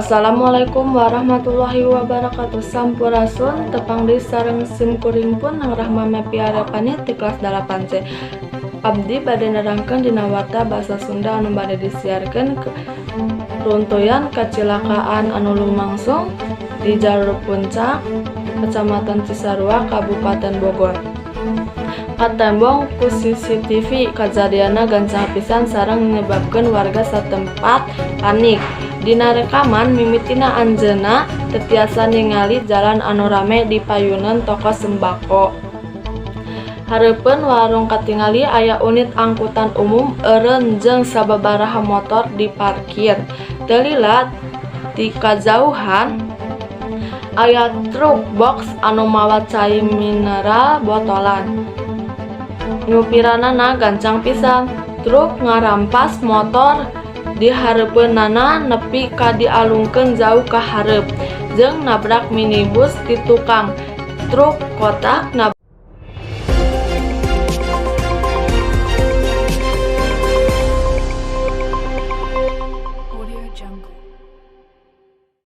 Assalamualaikum warahmatullahi wabarakatuh. Sampurasun, tepang deui sareng sim kuring pun Nang Rahma Mepiarepani ti kelas 8C. Abdi bade nerangkeun dina warta basa Sunda anu bade disiarkeun ke runtuyan kacilakaan anu lumangsung di jalur Puncak, Kecamatan Cisarua, Kabupaten Bogor. Katembong ku CCTV, kajadianna gancang pisan sareng nyebabkeun warga satempat panik. Dina rekaman mimitina anjeunna teu tiasa ningali jalan anu rame di payuneun toko sembako. Hareupeun warung katingali aya unit angkutan umum eureun jeung sababaraha motor diparkir. Teu lila ti kajauhan aya truk box anu mawa cai mineral botolan. Nyupiranana gancang pisan, truk ngarampas motor di hareupeunana nepi ka dialungkeun jauh ka hareup jeung nabrak minibus ti tukang. Truk kotak nabrak